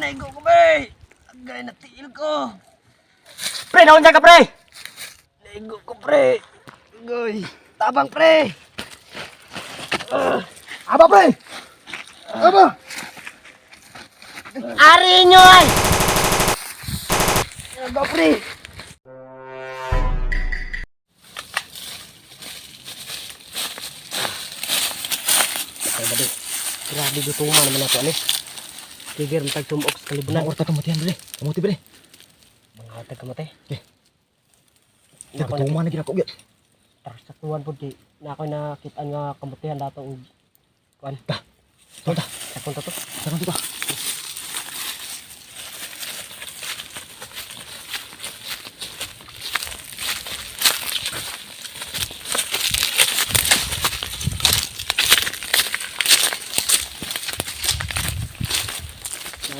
Naigo ko, pre! Agay, natiil ko! Pre, naunsa ka pre? Naigo ko, pre! Agoy! Tabang, pre! Aba pre. Aba. Ari nyo ay! Aba, pre! Grabe gutuman naman ako, ano? Tigir, matag tumok sa kalibunan. Mga orta kamutihan pre. Kamuti pre. Mga hatag kamote. Eh. Gutuman na gid ako gyud. Tapos sa tuwan po, di na ako nakita nga kamutihan dato og kuan. Ta. Tonta. Sakon to to. Sakon to.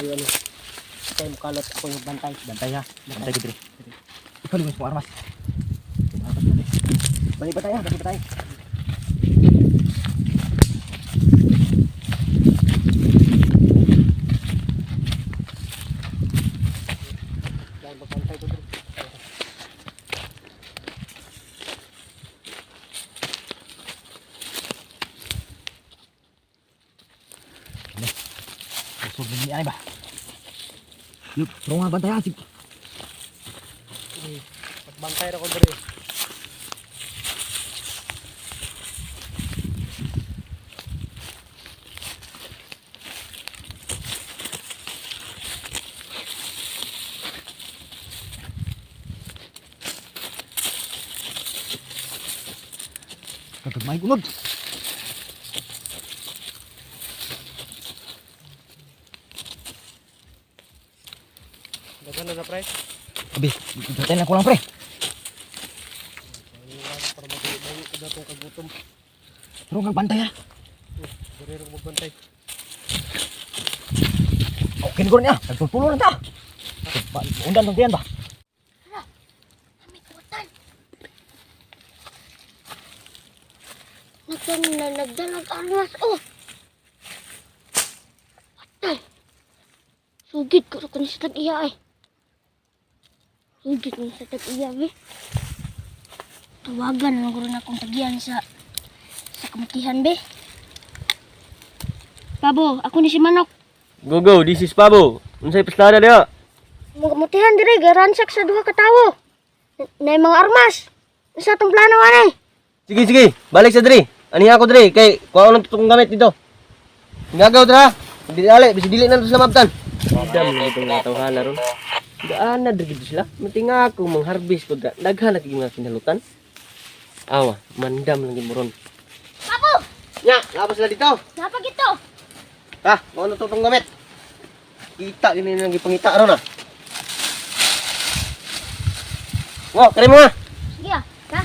Ayo ano. Kay mukalot ako yung bantay. Bantay ha. Bantay gid pre. Ikaw lingon sa armas. Balik ba tayo? Balik ba tayo? Dahil magbantay ko dun. Usog ni ay ba? Yup, pero nga bantay ha. Sige. Magbantay ra ko diri. Kagagmay unod. Dagan na na pre. Abi, bantay lang ko lang pre. Para madali ko datong kagutom. Pero nga bantay ha. Diri ra ko magbantay. Okay na niya. Nagtultulo na ta. Undan tong tiyan ba? May kuwatan. Nagdan na nagdalag armas. Oh! Patay. Sugid ko sa sa tag-iya ay. Sugid ko sa tag-iya be. Tawagan na guro na akong tagiyan sa kamatihan be. Pabo, ako ni si Manok. Go go, this is Pabo. Unsay pastada diha? Mga kamutihan dire, garansak sa duha ka tawo. Na mga armas. Sa atong plano anay. Sige sige, balik sa diri. Aniha ko diri kay kuha nang tutong gamit dito. Ngagaw dra. Dili ali, bisi dili na to sila mabtan. Dam na itong mga tawhana ron. Gaan na diri gid sila. Matinga ako mangharbis ko dra. Daghan na kay mga kinalutan. Awa, mandam lang gid mo ron. Pabo! Nya, laban sila dito. Napag ito. Ha, mao na tutong gamit. Kita gini nang gipangita ron ah. Wow, kare mo ah. Sige ah. Ha?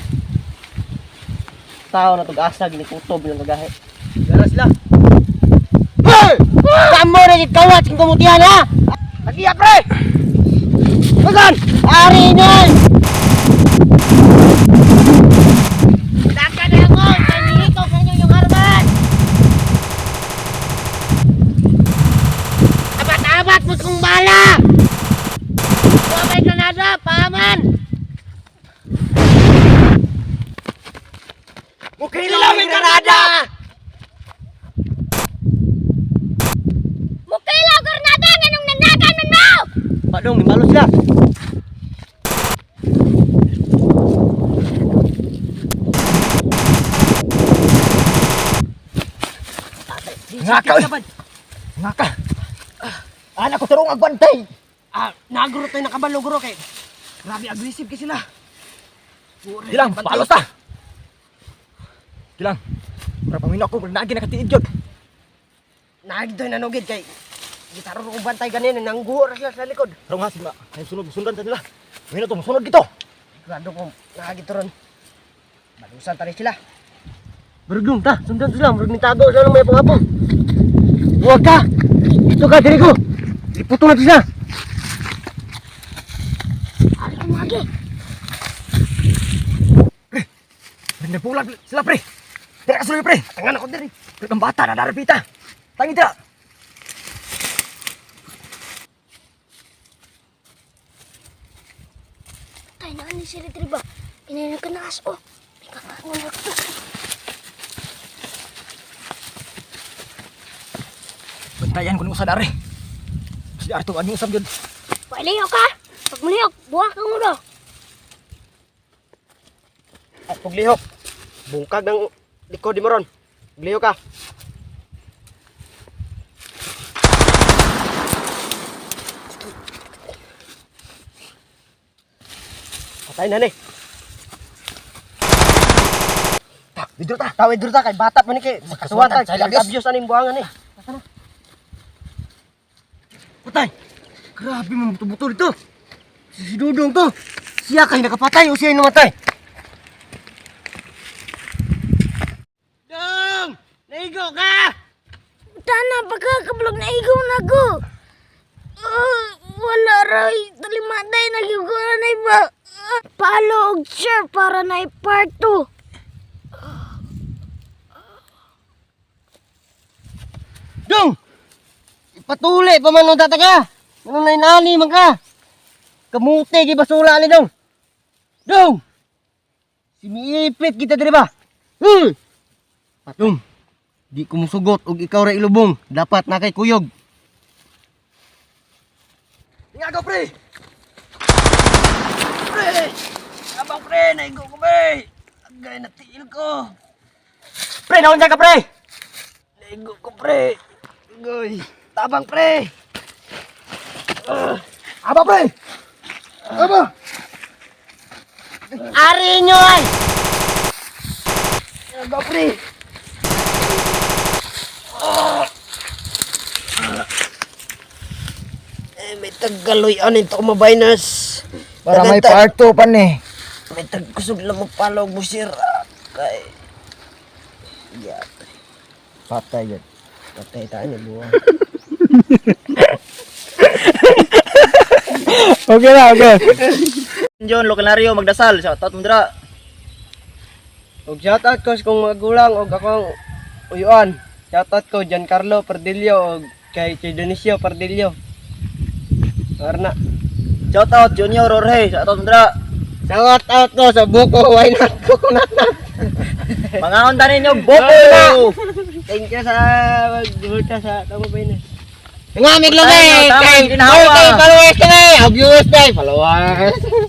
Tao na tug asa gini kutob ng kagahe. Gara sila. Hey! Kamo na gid kawat king kumutihan ha. Tagiya pre. Bagan! Ari nyon! Daka na ako! Kanito sa inyo yung armas! Abat-abat mo kong bala! Kuha may granada! Paaman! Mukila may granada! Mukila granada nganong nanagan man mo! Padong, nimbalo sila! Ngaka. oy. Ngaka. Anak ko tarong agbantay. Ah, naguro tayo nakabalo guro kay. Grabe aggressive kay sila. Gilang, palos ta. Gilang. Para pamino ako, nagi na katiid yun. Naagi tayo nanugid kay gitaro ko bantay ganin nangguho ra sila sa likod. Tarong ha, sigma. Ay, sunod, sundan sa nila. Pamino to, musunod gito. Sigurado ko naagi to ron. Balusan tali sila. Bergum ta, sundan sila, murag nitago sila ng may pangapong. Huwag ka. Ito ka diri ko. Iputo na sila. Ari ko magi. Pre, nagpulag sila, pre. Tira ka suloy, pre. Tangan ako diri. Pre, ang bata na narapita. Tangi tira. Patay na ni sila diri ba. Pinay ka na aso. May kakaon na to. Bantayan ko nung usad are. Si Arto ani usab gyud. Palihok ka. Pag mulihok, buha kang ulo. At paglihok. Bungkag ng likod mo ron. Paglihok ka. Patay na ni. Ta, video ta. Tawid dito ta kay bata pa ni kay makasuwatan. Kasuwatan, child abuse. Abuse aning buangan ni. Patay. Grabe mo buto-buto dito. Si Dudong to. Siya kay nakapatay o siya ay namatay. Dong! Naigo ka! Tana, pagkakablog na ikaw na ko. Wala ray. Talimatay, nagyugo na na iba. Follow og share para na part 2. Dong! Ipatuli pa man nung tataga. Ano na inani man ka? Kamuti gibasula ni Dong. Dong! Simiipit kita diri ba? Patong. Di ko musugot og ikaw ra ilubong. Dapat na kay kuyog. Ingagaw pre. Pre! Abang pre, naigo ko pre. Agay na tiil ko. Pre, naunsa ka pre? Naigo ko pre. Agoy, tabang pre. Aba pre. Aba. Ari nyo ay! Ingagaw pre. Eh, may taggaloy anin to mabaynas. Para may part 2 pa ni. May tagkusog lang mo palog mo sir. Kay... Yeah. Patay yun. Patay tayo na buwan. Okay na, okay. John Loquelario magdasal. Shout out mo dira. Og shoutout ko sa kong magulang og akong uyuan. Shoutout ko Giancarlo Pardillo og kay Che Dionisio Pardillo. Arna. Shout out Junior Jorge. Shout out mo dira. Shoutout ko sa buko why not coconut nut. Mga unta ninyo boko. Thank you sa magbuta sa tama ba yun? Nga mig Tayo, tama, kay ginawa. 4K followers kami. Og viewers day followers.